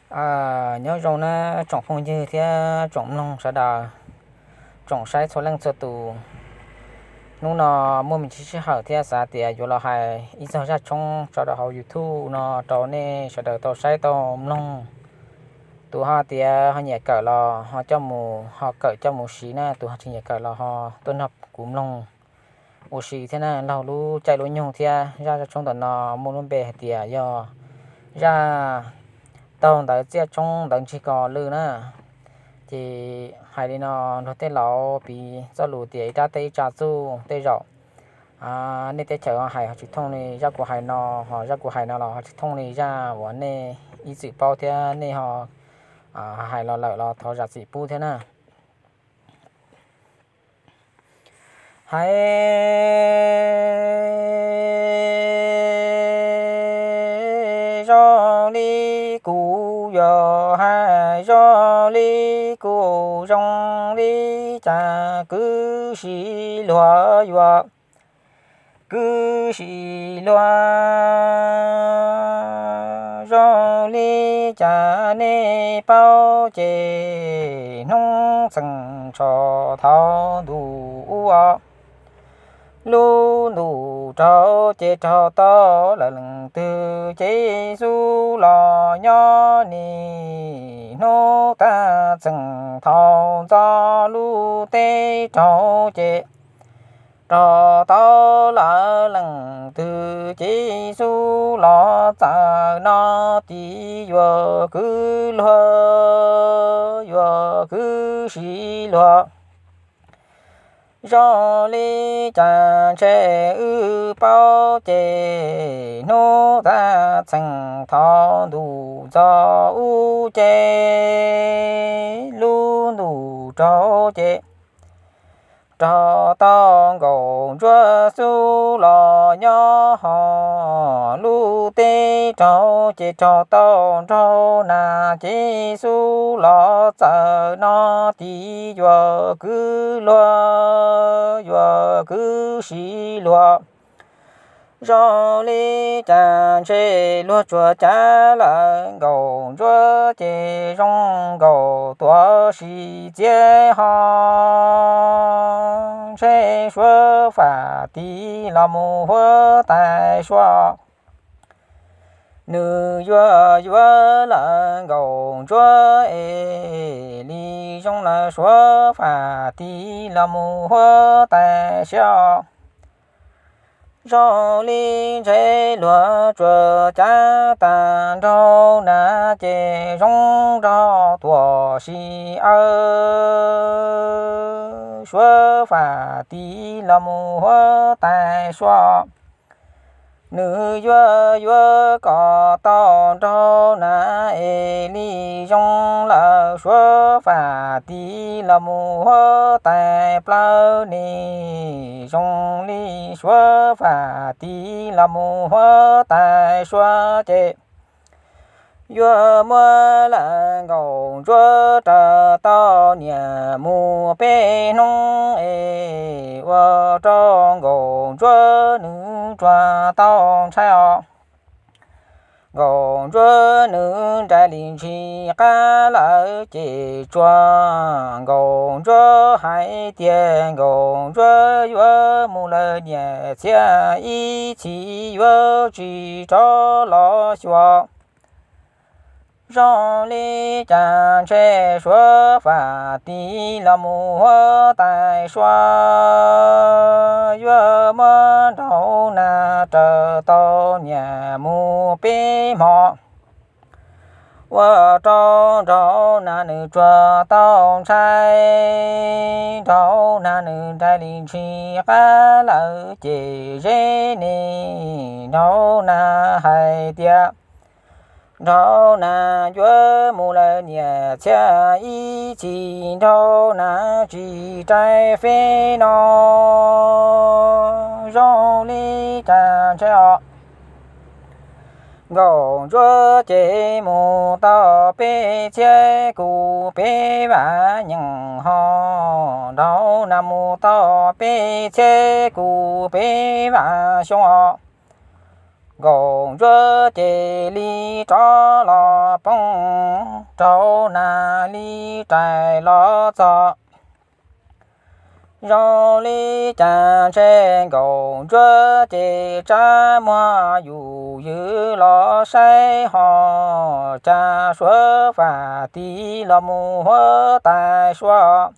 Nyob zoo na tsoom phooj ywg thiab tsoom mloog sawv daws, tsoom saib txhua leej txhua tus. Hnub no muaj me ntsis sij hawm thiab xav tias yuav los hais ib txog zaj tshoob tso rau hauv YouTube no rau nej sawv daws tau saib tau mloog. Tus ho tias ho nyiam kawm los ho coj mus, ho kawm coj mus siv na, tus ho tsis nyiam kawm los ho tuaj nrog kuv mloog ua si thiab na. Laug lub caij lub nyoog thiab zaj zaj tshoob ntawm no muaj lub npe hais tias yog zaj taug ntawv txiaj tshoob ntawv ntsig ko lwj na. Ces hais li no, luag tej laus piv txoj lus tias ib rab teb ib tsa txuj. Tej zaum nej teb chaws hais ho tsis thooj li zaj kuv hais no, ho zaj kuv hais no los ho tsis thooj li zaj uas nej ib txwm paub thiab nej ho hais los lawm los thov zam txim pub thiab na. Hais zoo li kuv yuav hais zoo li kuv zoo li cas kwv si luag yuav kwv si luag zoo li cas nej paub ces hnub txheem tsho thaum ntuj ub os. Lub ntuj raug ces raug tau lawm leej twg ces xub los nyob nim hnub tag txheem thaum ntxov lub teb raug ces raug tau lawm leej twg ces xub los txawm no tid yuav kwv luag yuav kwv si luag zoo li cas ntshe wb paub ces hnub tag txheem thaum ntuj ntxov ub ces lub ntuj raug ces raug tau nkaus ntsuab xub los nyob ho lub teb raug ces raug tau nraug nas ces xub los txawm no tid yuav kwv luag yuav kwv si luag zoo li cas ntshe luag tsuas cav lawm nkaus ntsuab ces zoo nkaus tuav si txiav ho ntshe suav fam tiv los mus huab tais suav nws yuav yuav lawm nkaus ntsuab es li zoo lawm suav fam tiv los mus huab tais siab zoo li ntshe luag tsuas cav tag nraug nas ces zoo nraug tuam si aw suav fam tiv los mus huab tais suav nws yuav yuav kom tau nraug nas es li zoo lawm suav fam tiv los mus huab tais plaws nim zoo li suav fam tiv los mus huab tais suav ces yuav muab lawm nkaus ntsuab raws tau niam mus peb hnub es ua rau nkaus ntsuab nws tsuas tau ntshai os. Nkaus ntsuab nws nrais li ntshis qab lawm ces tsuas nkaus ntsuab hais tias nkaus ntsuab yuav mus lawm niam txiag ib txhis yuav tsis rov los xyuas zoo li cas ntshe suav fam tiv los mus huab tais suav yuav muab nraug nas raws tau niam mus peb hmo ua rau nraug nas nws tsuas tau ntshai. Nraug nas nws nrais li ntshis qab lawm ces zeb nim nraug nas hais tias nraug nas yuav mus lawm niam txiag ib txhis nraug nas tsis rais feb no zoo li cas ntshe os. Nkaus ntsuab ces mus tau peb txhiab kuv peb vam nyeem ho nraug nas mus tau peb txhiab kuv peb vam xyoo os. Nkaus ntsuab ces li rov los poob rau nas li rais los txog. Zoo li cas ntshe Nkauj Ntsuab ces tsa muag yus ywv los saib ho cas Suav fam tiv los mus huab tais Suav.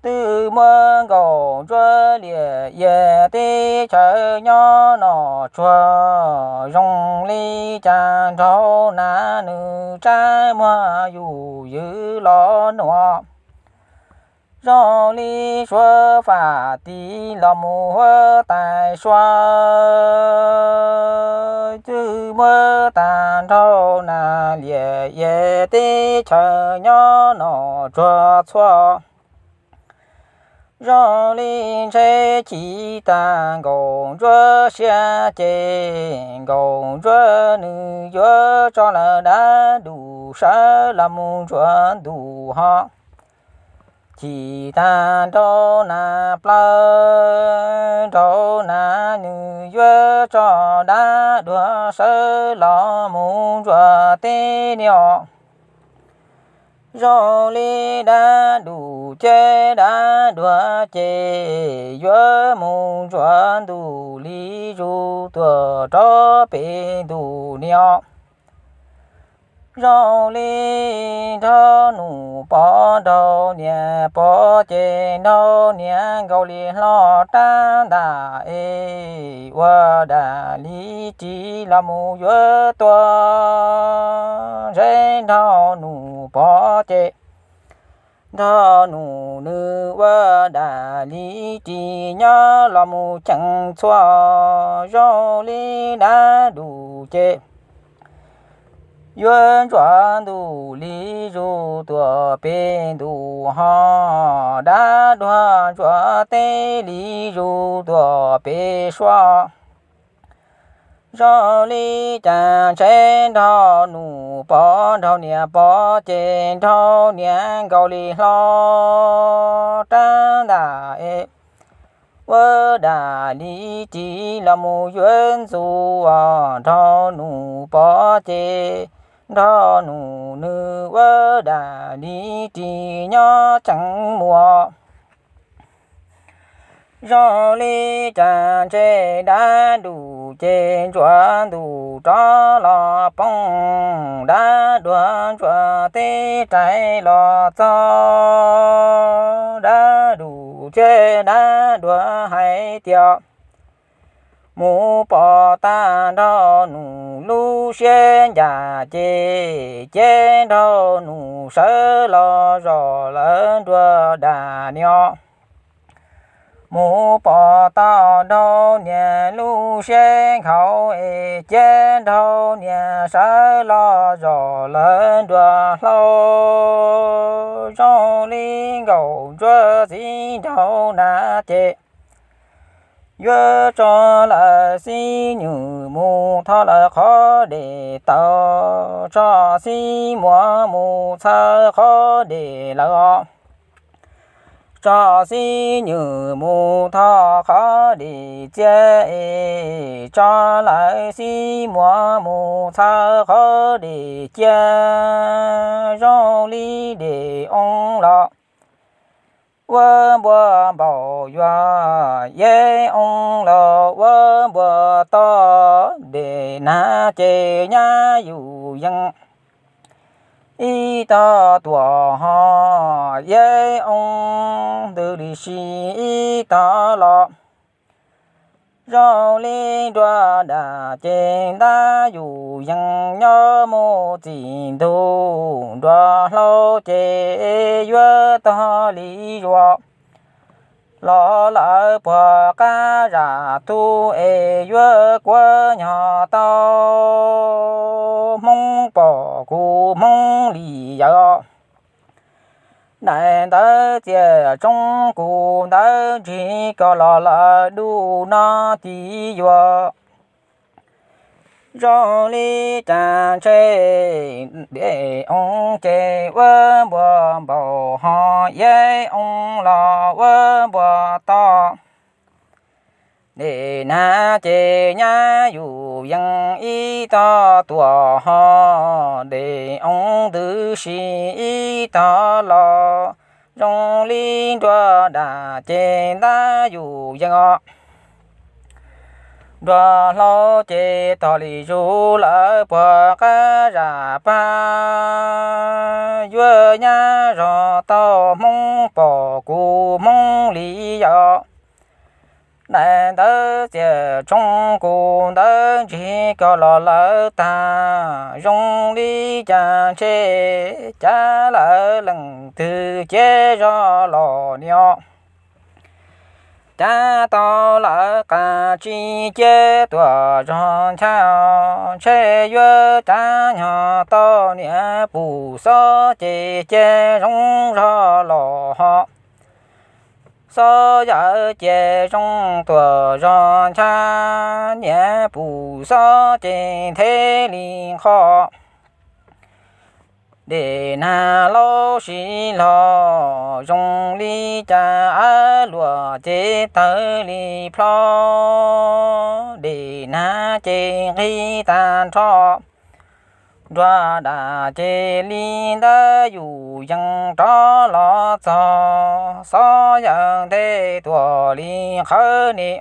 Twb muab Nkauj Ntsuab liam yam teb chaws nyob Nom Tsuag zoo li cas nraug nas nws tsa muag yus ywv los nuam. Zoo li Suav fam tiv los mus huab tais Suav, twb muab tag nraug nas liam yam teb chaws nyob Nom Tsuag txhua. Zoo li ntshe chiv tag Nkauj Ntsuab siab ces Nkauj Ntsuab nws yuav tso lawv dab dum sawv los mus ntsuav ntuj ho. Chiv tag nraug nas plaws nraug nas nws yuav tso dab duag sawv los mus ntsuav teb ni os. Zoo li dab dum ces dab duag ces yuav mus ntsuav ntuj li zus tuaj rau pem ntuj ni os. Zoo li nraug nus pov nraug niam pov ces nraug niam nkaus li hlo rab ntaj es ua dam li ris los mus yuav tuaj ze nraug nus pov ces nraug nus nws ua dam li ris nyob los mus ceev txhua. Zoo li dab dum ces yuav ntsuav ntuj li zus tuaj pem ntuj ho, dab duag ntsuav teb li zus tuaj pem Suav. Zoo li cas ntshe nraug nus pov nraug niam pov ces nraug niam nkaus li hlo rab ntaj es ua dam li ris los mus yuav ntxuav nraug nus pov ces nraug nus nws ua dam li ris nyob ceev muas. Zoo li cas ntshe dab dum ces ntsuav ntuj rov los poob, dab duag ntsuav teb rais los txog. Dab dum thiab dab duag hais tias mus pom tag nraug nus lub siab ncaj ces cia nraug nus sawv los zom lawv nruas dam nios. Mus pom tau nraug niam lub siab nkhaus es cia nraug niam sawv los zom lawv nruas hlau. Zoo li nkaus ntsuav txiv nraug na ces yuav tso lawv xib nyum mus thov lawv qhov dej taw, tso xib muas mus txhawb qhov dej lawm os. Tso xib nyum mus thov qhov dej txias es tso lawv xib muas mus txhawb qhov dej cia. Zoo li dej oo los ua npua npaum yuav, yeb oo los ua npua toj, dej nag ces nyab yus yees ib tog tuaj ho, yeb oo ntws li si ib tog los. Zoo li nruas dam ces ntab yus yees nyob mus txij ntug, nruas hlau ces yuav tog li zuag. Los lawv puag qab zaj tug es yuav kuav nyog tau, Hmoob pom kuv Hmoob li yawg. Daim ntawv txiaj tsoob kuv ntawv ntsig koj los lawv dub no tib yuav. Zoo li cas ntshe dej oo ces ua npua npaum ho, yeb oo los ua npua toj. Dej nag ces nyab yus yees ib tog tuam ho, dej oob ntws si ib tog los, zoo li nruas dam ces ntab yus yees os. Nruas hlau ces tog li zus lawm puag qab zam pag, yuav nyab zog tau hmoob pom kuv hmoob li yam. Daim ntawv txiaj tshoob kuv ntawv ntsig koj los lawm tag, zoo li cas ntshe cav lawv leej twg cia zog los niam. Cav tau lawv qas tsis cia tuaj zog nchaj, ntshe yuav cav nyog tau niam pum xob ces cia zoo zog los ho. Xob yawm cia zoo tuaj zog nchaj, niam pum xob ces ntheb li nqho. Dej nag laub siv los, zoo li cas av luam ces tawg li plho. Dej nag ces nqig tag nrho, nruas dam ces li ntawd yus yees rov los txog, xob yawm ntej tuaj li qhawv ni.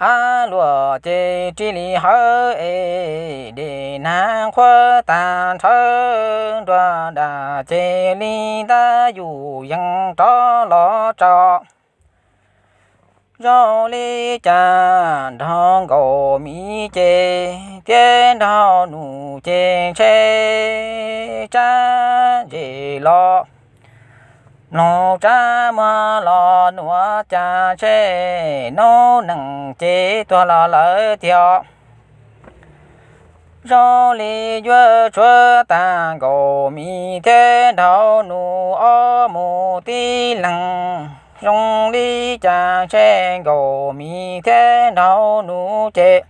Av luam ces ris li hawv es, dej nag qhuav tag nrhawv, nruas dam ces li ntawd yus yees rov los tso. Zoo li cas nrog Nkaus Mis ces thiab nrog Nus ces ntshe tsab ntsej los mloog tsab muag los nuav cas ntshe noob neej ces tuag los lawm tiag. Zoo li yuav tshuav tag Nkaus Mis thiab nraug Nus ob mus tib leeg. Zoo li cas ntshe Nkaus Mis thiab nraug Nus ces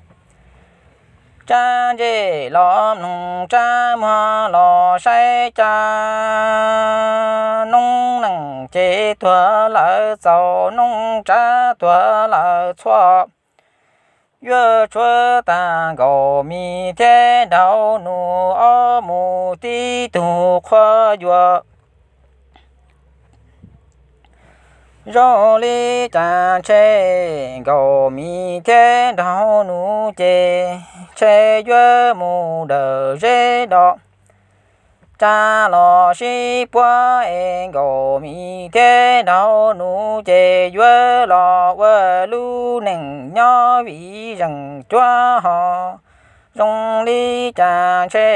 tsab ntsej los mloog tsab muag los saib cas noob neej ces tuag lawm txaus noob tsab tuag lawm txhua. Yuav tshuav tag Nkaus Mis thiab nraug Nus ob mus tib tug qhua yuav. Zoo li cas ntshe Nkaus Mis thiab nraug Nus ces ntshe yuav mus dawm zeb do. Tsab los sib puab es Nkaus Mis thiab nraug Nus ces yuav los ua lub neej nyob vim zeej cuab ho. Zoo li cas ntshe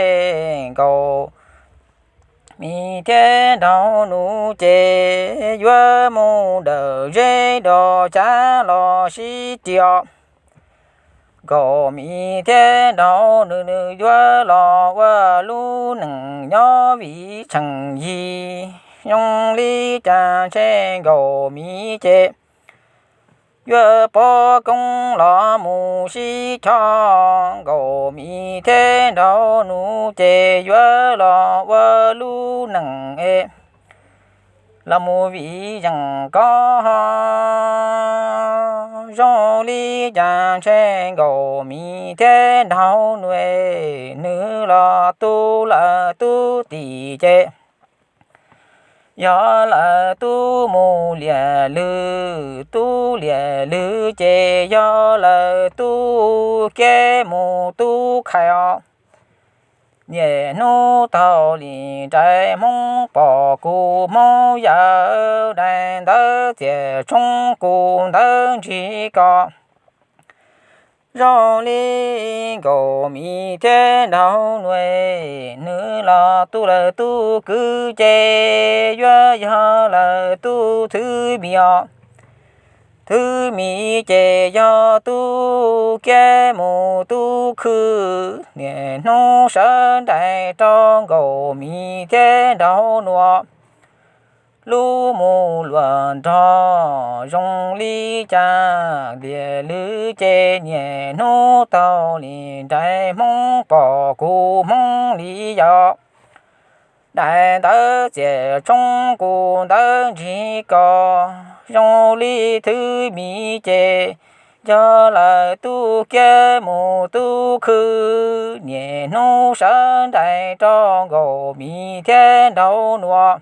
Nkaus Mis thiab nraug Nus ces yuav mus dawm zeb do, tsab los sib riam. Nkaus Mis thiab nraug Nus nws yuav los ua lub neej nyob vim tsheej yig. Zoo li cas ntshe Nkaus Mis ces yuav pov koob los mus sib chob. Nkaus Mis thiab nraug Nus ces yuav los ua lub neej es los mus vim zeej koj ho. Zoo li cas ntshe Nkaus Mis thiab nraug Nus es nws los tu lawm tub tim ces yog lawm tub mus liam lwm, tub liam lwm ces yog lawm tub kiab mus tub khai os. Niaj hnub taug li nraim Hmoob pom kuv Hmoob yawm, daim ntawv txiaj tshoob kuv ntawv ntsig koj. Zoo li Nkaus Mis thiab nraug Nus es nws los tu lawm tub kwv ces yuav yog lawm tub thwv mis os. Thwv mis ces yog tub kiab mus tub khw. Niaj hnub sawv nraim rau Nkaus Mis thiab nraug Nus lub mus luag nrog. Zoo li cas liam lwm ces niaj hnub taug li nraim Hmoob pom kuv Hmoob li yam. Daim ntawv txiaj tshoob kuv ntawv ntsig koj. Zoo li Thwj Mim ces yog lawv tub kiab mus tub khw, niaj hnub sawv nraim rau Nkauj Mim thiab Nraug Nus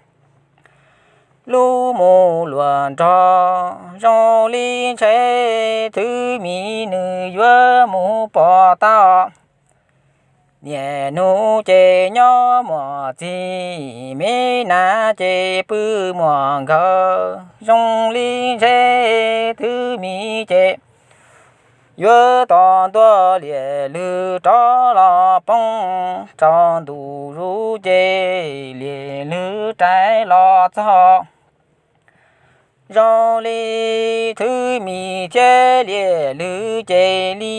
lub mus luag nrog. Zoo li ntshe Thwj Mim nws yuav mus pom tau. Niaj hnub ces nyob muaj txiv, me nas ces pw muaj nkawd. Zoo li ntshe Thwj Mim ces yuav tos ntua Liaj Lwg rov los poob. Tsaus ntuj zus ces Liaj Lwg rais los txog. Zoo li Thwj Mim thiab Liaj Lwg ces li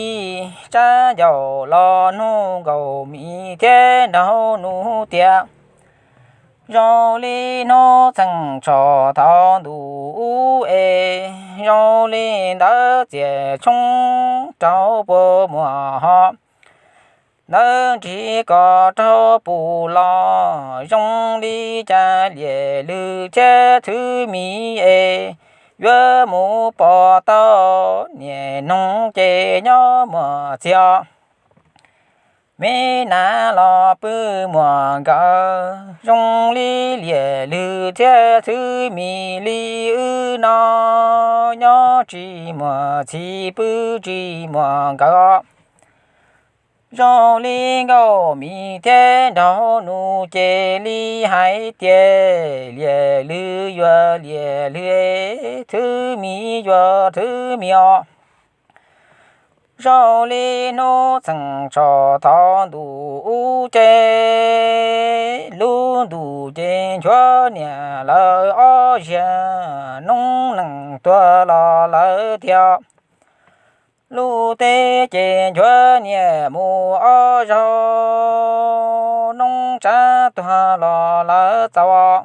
tsab ncaus los nug Nkauj Mim thiab Nraug Nus tias, zoo li hnub txheej tso thaum ntuj ub es, zoo li ntawd txiaj tshoob rau puas muaj ho, ntawd nrig kos rau puas los. Zoo li cas Liaj Lwg thiab Thwj Mim es yuav mus pom tau, niaj hnub ces nyob muaj txiv os, me nas los pw muaj nkawd. Zoo li Liaj Lwg thiab Thwj Mim li wb no, nyob tsis muaj txiv pw tsis muaj nkawd os. Zoo li Nkauj Mim thiab Nraug Nus ces li hais tias, Liaj Lwg yuav Liaj Lwg, Thwj Mim yuav Thwj Mim os. Zoo li hnub txheej tso thaum ntuj ub ces, lub ntuj ces nchuav niam lawv ob ziag, noob neej tuag los lawv tiag. Lub teb ces nchuav niam mus ob zaug, noob tsab tuag los lawv txaus.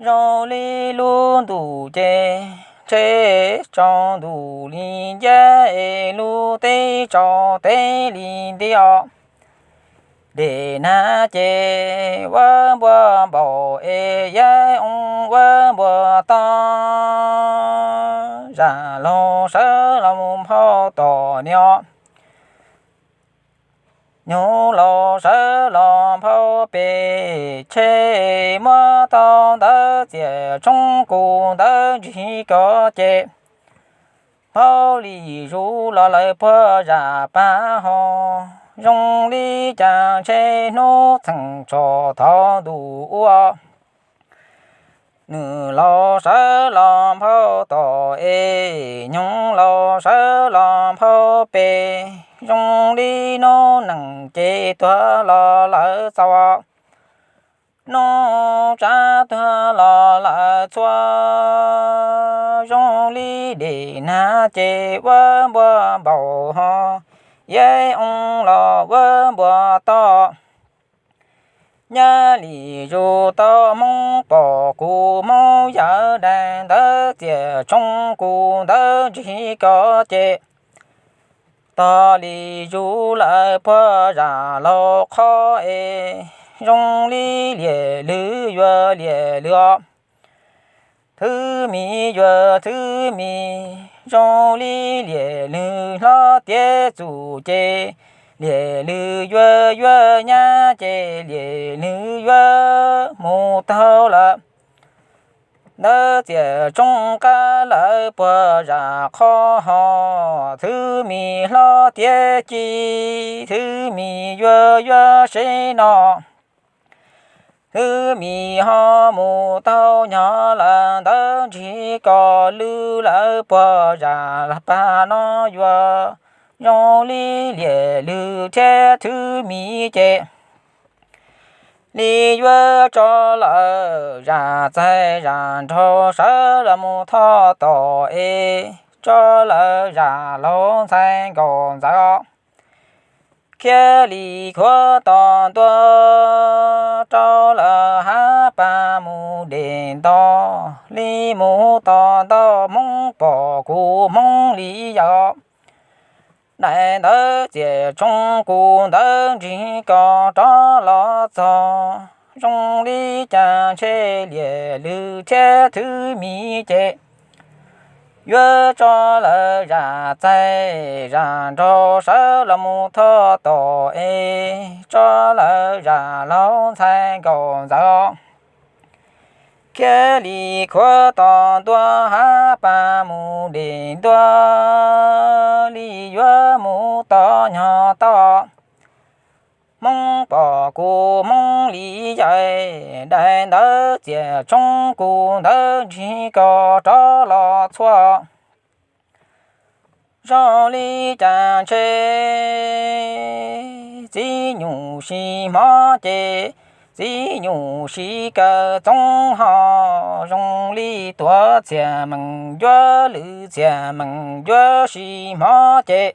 Zoo li lub ntuj ces ntshe tsaus ntuj li ncab es, lub teb tsaus teb li nti os. Dej nag ces ua npua npaum es, yav oo ua npua toj. Zaj laug sawv los mus nphau tom niam, nyuj laug sawv los nphau pem, ntshe muab tau ntawv txiaj tshoob kuv ntawv ntsig kos ces, nphau li zus los lawv puag zaj pag ho. Zoo li cas ntshe hnub txheej tso thaum ntuj ub, nws laug sawv los nphau tom es, nyuj laug sawv los nphau pem. Zoo li noob neej ces tuag los lawv txaus, noob tsab tuag los lawv txhua. Zoo li dej nag ces ua npua npaum ho, yav oo los ua npua toj. Nyab li zus tau Hmoob pom kuv Hmoob yawm dais, ntawv txiaj tshoob kuv ntawv ntsig kos ces, tog li zus lawv puag zaj laug qhov es. Zoo li Liaj Lwg yuav Liaj Lwg os, Thwj Mim yuav Thwj Mim. Zoo li Liaj Lwg hlob tiav txuj ces, Liaj Lwg yuav yuav nyab ces Liaj Lwg yuav mus taug lawm. Ntawv txiaj tshoob qab lawv puag zaj qhov ho, Thwj Mim hlob tiav ci, Thwj Mim yuav yuav seb no. Thwj Mim ho mus taug nyob lawm, ntawv ntsig kos lwj lawv puag zaj pag no yuav. Zoo li Liaj Lwg thiab Thwj Mim ces li yuav tso lawv zaj txaij zaj nraug sawv los mus thov tom es, tso lawv zaj laug ntxhais nkauj ntxawm os. Khiav li khuav tom ntua rau lawv hav pas mus dej nto, li mus tom ntau Hmoob pom kuv Hmoob li yawm. Daim ntawv txiaj tshoob kuv ntawv ntsig kos rov los txog. Zoo li cas ntshe liam lwm thiab thwj mi ces yuav tso lawv zam txaij zam nraug sawv los mus thov tom es tso lawv zam laug ntxhais nkaum ntxawm khiav li khuav tom ntua hav pas mus deb ntua li yuav mus tom nyog toj. Hmoob pom kuv Hmoob li yaig, dai ntawv txias tshoob kuv ntawv ntsig koj rov los txhua. Zoo li cas ntshe txiv nyuj sib hmov ces txiv nyuj sib kaw txoov ho. Zoo li tuav txiag meem ncuav lwm txiag meem ncuav sib hmov ces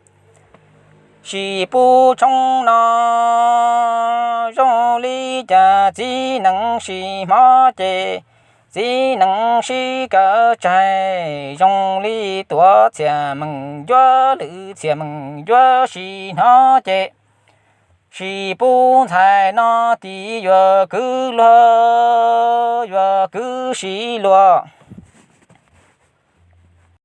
sib pub tshoob no. Zoo li cas txiv nees sib hmov ces txiv nees sib kaw tsaig. Zoo li tuav txiag meem ncuav lwm txiag meem ncuav sib hmov ces sib pub ntxhais no. Tiv yuav kwv luag, yuav kwv sib luag.